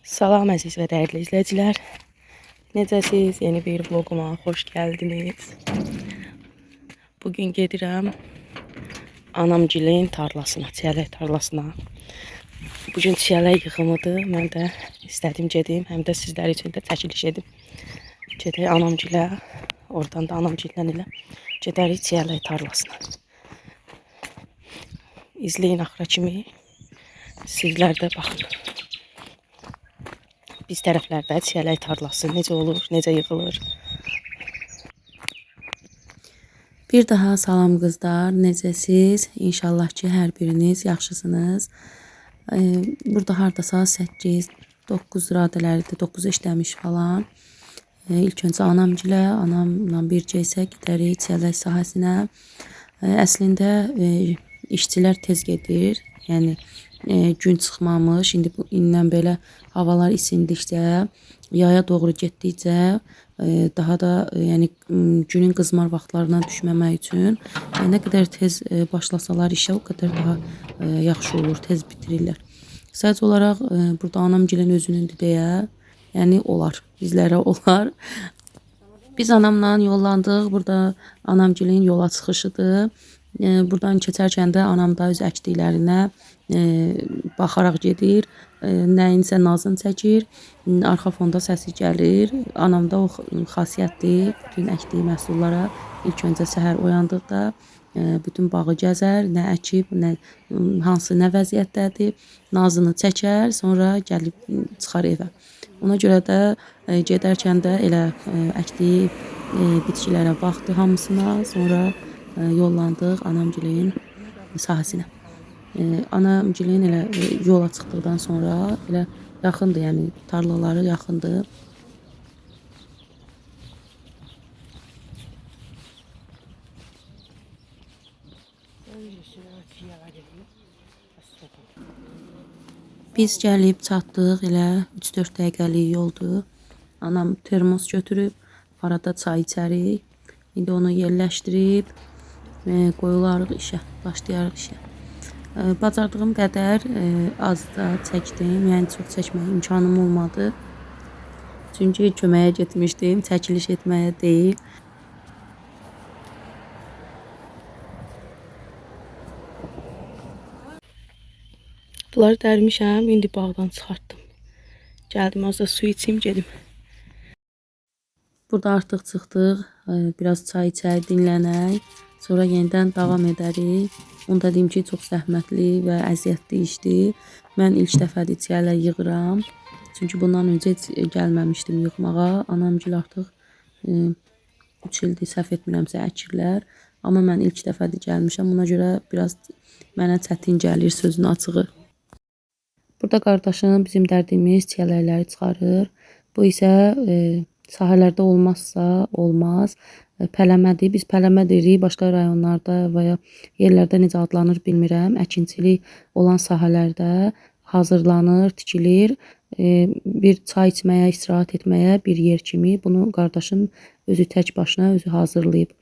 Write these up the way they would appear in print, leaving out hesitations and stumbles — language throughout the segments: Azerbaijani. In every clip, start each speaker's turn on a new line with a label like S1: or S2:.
S1: Salam əziz və dəyərli izləyicilər. Necəsiz? Yeni bir vloguma xoş gəldiniz. Bugün gedirəm anamgilin tarlasına, çiyələk tarlasına. Bugün çiyələk yığımıdır. Mən də istədim gedim, həm də sizlər üçün də çəkiliş edim. Gedək anamgilə, oradan da anamgillə elə gedərik çiyələk tarlasına. İzləyin axıra kimi. Sizlər də baxın. Biz tərəflərdə çiyələk tarlası necə olur, necə yığılır.
S2: Bir daha salam qızlar, necəsiz? İnşallah ki, hər biriniz yaxşısınız. Burada hardasa 8-9 radələrdə 9 işləmiş falan. İlk öncə anamgilə, anamla bircə isə gedərik çiyələk sahəsinə. Əslində işçilər tez gedir. Yəni gün çıxmamış. İndi bu indən belə havalar isindikcə, yaya doğru getdikcə daha da yəni günün qızmar vaxtlarına düşməmək üçün nə qədər tez başlasalar işə, o qədər daha yaxşı olur, tez bitirirlər. Sadəcə olaraq burada anamgilin özünündür deyə, yəni olar, bizlərə olar. Biz anamla yollandıq. Burada anamgilin yola çıxışıdır. Buradan keçərkən də anam da öz əkdiklərinə baxaraq gedir. Nəyinsə nazını çəkir. Arxa fonda səsi gəlir. Anamda o xasiyyətdir. Bütün əkdiyi məhsullara ilk öncə səhər oyandıqda bütün bağı gəzər, nə əkib, nə hansı nə vəziyyətdədir, nazını çəkər, sonra gəlib çıxar evə. Ona görə də gedərkən də elə əkdiyi bitkilərə baxdı hamısına, sonra yollandıq anamgilin sahəsinə. Anamgilin elə yola çıxdıqdan sonra elə yaxındır, yəni tarlaları yaxındır. Biz gəlib çatdıq, elə 3-4 dəqiqəlik yoldur. Anam termos götürüb, arada çay içərik. İndi onu yerləşdirib, qoyularıq işə, başlayarıq işə. Bacardığım qədər az da çəkdim, yəni çox çəkməyə imkanım olmadı. Çünki köməyə getmişdim, çəkiliş etməyə deyil.
S1: Bunları dərmişəm, indi bağdan çıxartdım. Gəldim az da su içim, gedim.
S2: Burada artıq çıxdıq, biraz çay içək, dinlənək. Sonra yenidən davam edərik. Onu da deyim ki, çox zəhmətli və əziyyətli işdir. Mən ilk dəfədir çiyələk yığıram. Çünki bundan öncə heç gəlməmişdim yığmağa. Anamgil artıq 3 ildir, səhv etmirəmsə əkirlər. Amma mən ilk dəfədir gəlmişəm. Ona görə biraz mənə çətin gəlir sözün açığı. Burada qardaşım bizim dərdimiz çiyələkləri çıxarır. Bu isə sahələrdə olmazsa olmaz. Pələmədir. Biz pələmə deyirik. Başqa rayonlarda və ya yerlərdə necə adlanır bilmirəm. Əkinçilik olan sahələrdə hazırlanır, tikilir. Bir çay içməyə, istirahət etməyə bir yer kimi bunu qardaşım özü tək başına özü hazırlayıb.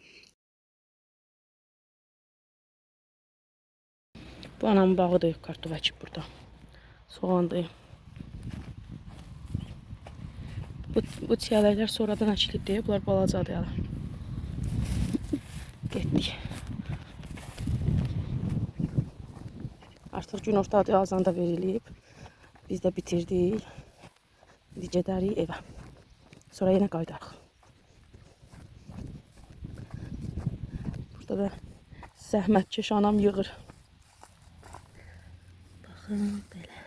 S1: Bu anamın bağıdır, kartof əkib burada. Soğandır. Bu çiyələklər sonradan əkilib deyə, bunlar balacadır hələ. Getdik. Artıq gün ortadır, azan da verilib. Biz də bitirdik. İndi gedərik evə. Sonra yenə qayıdarıq. Burada da zəhmətkeş anam yığır.
S2: Baxın belə.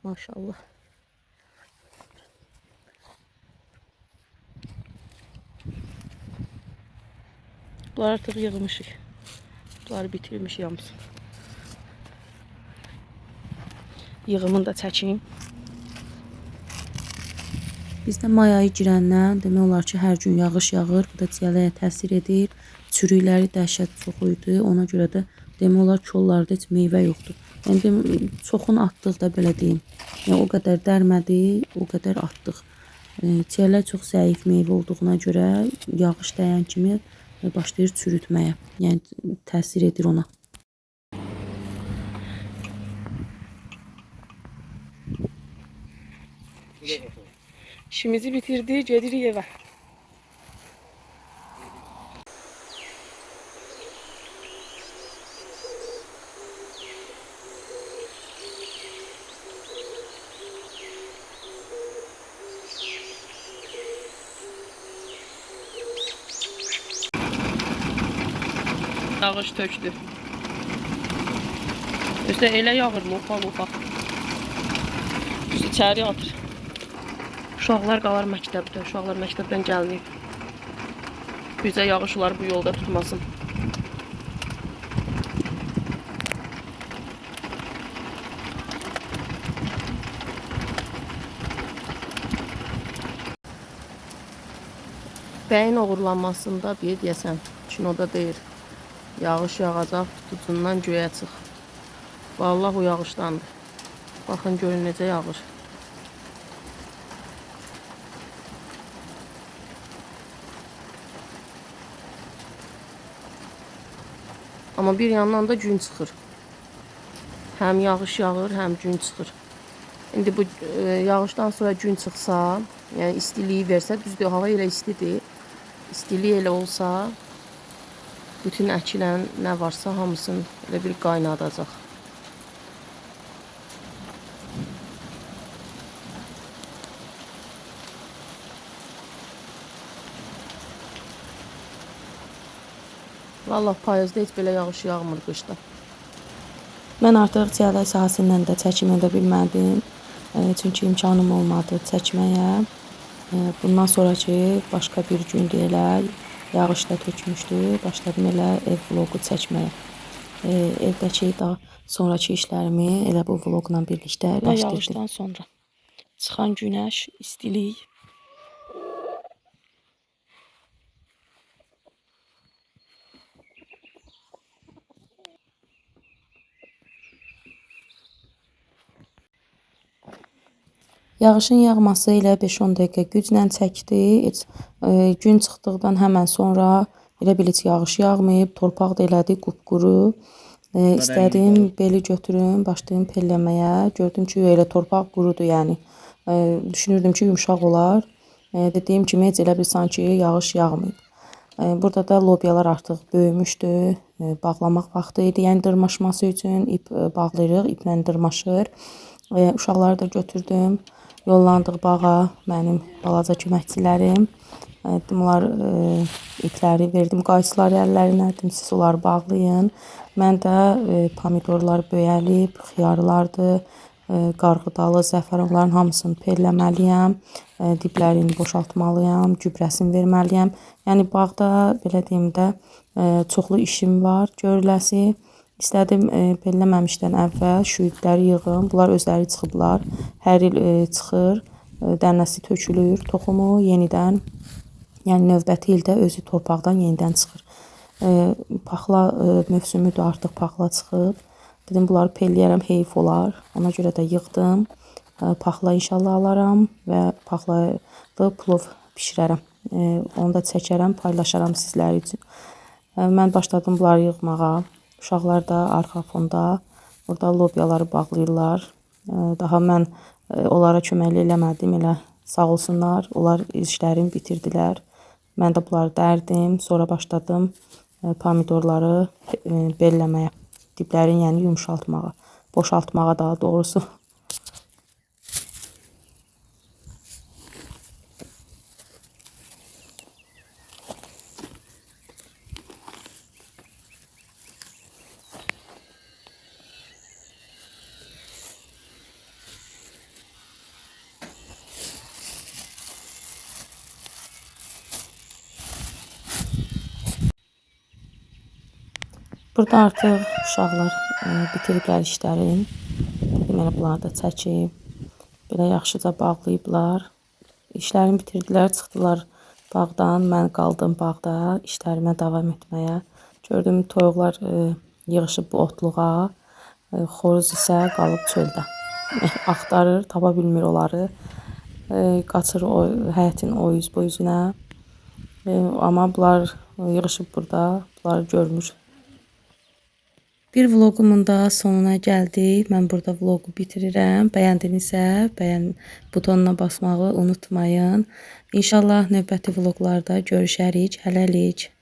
S2: Maşallah.
S1: Bunları artıq yığmışıq. Bunları bitirmişik hamısını. Yığımını da çəkim.
S2: Bizdə may ayı girəndən demək olar ki, hər gün yağış yağır. Bu da çiyələyə təsir edir. Çürükləri dəhşət çox idi. Ona görə də demək olar ki, onlarda heç meyvə yoxdur. Yəni çoxunu atdıq da belə deyim. Yəni o qədər dərmədik, o qədər atdıq. Çiyələk çox zəif meyvə olduğuna görə yağış dəyən kimi başlayır çürütməyə. Yəni təsir edir ona.
S1: İşimizi bitirdik, gedirik evə. Yağış tökdü. Üstə elə yağır, lopa-lopa. Üstə içəri atır. Uşaqlar qalar məktəbdə. Uşaqlar məktəbdən gəlməyib. Bizə yağış onları bu yolda tutmasın. Bəyin oğurlanmasında bir deyəsən, kinoda deyir. Yağış yağacaq, tutucundan göyə çıx. Vallah o yağışdandır. Baxın görün necə yağır. Amma bir yandan da gün çıxır. Həm yağış yağır, həm gün çıxır. İndi bu yağışdan sonra gün çıxsa, yəni istiliyi versə, düzdür, hava elə istidir. İstilik elə olsa, bütün əkilən nə varsa hamısını elə bir qaynadacaq. Vallah payızda heç belə yağış yağmır qışda.
S2: Mən artıq çiyələk sahəsindən də çəkim edə bilmədim. Çünki imkanım olmadı çəkməyə. Bundan sonraki başqa bir gündür elə yağış da tökmüşdü. Başladım elə ev vloqu çəkməyə. Evdəki daha sonraki işlərimi elə bu vloqla birlikdə başlayırdım.
S1: Yağışdan sonra çıxan günəş, istilik.
S2: Yağışın yağması elə 5-10 dəqiqə güclə çəkdi. Heç, gün çıxdıqdan həmən sonra elə bil heç yağış yağmayıb, torpaq da elədi qupquru. İstədim beli götürüm, başlayım pelləməyə. Gördüm ki, elə torpaq qurudur, yəni. Düşünürdüm ki, yumşaq olar. Dediyim kimi heç elə bil sanki yağış yağmayıb. Burada da lobyalar artıq böyümüşdü. Bağlamaq vaxtı idi. Yəni dırmaşması üçün ip bağlayırıq, iplə dırmaşır. Uşaqları da götürdüm. Yollandıq bağa, mənim balaca köməkçilərim. Dedim, onlar ipləri verdim, qayçıları əllərinə, dedim, siz onları bağlayın. Mən də pomidorlar böyəlib, xiyarlardır, qarğıdalı, zəfəranların hamısını pelləməliyəm, diblərini boşaltmalıyam, gübrəsini verməliyəm. Yəni bağda, belə deyim də, çoxlu işim var görüləsi. İstədim pelləməmişdən əvvəl şu ipləri yığım. Bunlar özləri çıxıblar. Hər il çıxır, dənəsi tökülür, toxumu yenidən, yəni növbəti ildə özü torpaqdan yenidən çıxır. Paxla mövsümüdür, artıq paxla çıxıb. Dedim bunları pelləyərəm, heyf olar. Ona görə də yığdım. Paxla inşallah alaram və paxlalı plov bişirərəm. Onu da çəkərəm, paylaşaram sizlər üçün. Mən başladım bunları yığmağa. Uşaqlar da arxa fonda orada lobyaları bağlayırlar. Daha mən onlara köməklik eləmədim, elə sağ olsunlar. Onlar işlərini bitirdilər. Mən də bunları dərdim. Sonra başladım pomidorları belləməyə, diblərini yəni yumşaltmağa, boşaltmağa daha doğrusu. Burada artıq uşaqlar bitiriblər işlərini. Dedim elə bunları da çəkim. Belə yaxşıca bağlayıblar. İşlərini bitirdilər, çıxdılar bağdan. Mən qaldım bağda işlərimə davam etməyə. Gördüm toyuqlar yığışıb bu otluğa. Xoruz isə qalıb çöldə. Axtarır, tapa bilmir onları. Qaçır o həyətin o yüz bu yüzünə. Amma bunlar yığışıb burada. Bunları görmür. Bir vlogumun da sonuna gəldik. Mən burada vlogu bitirirəm. Bəyəndinizsə, bəyən butonuna basmağı unutmayın. İnşallah növbəti vloqlarda görüşərik. Hələlik.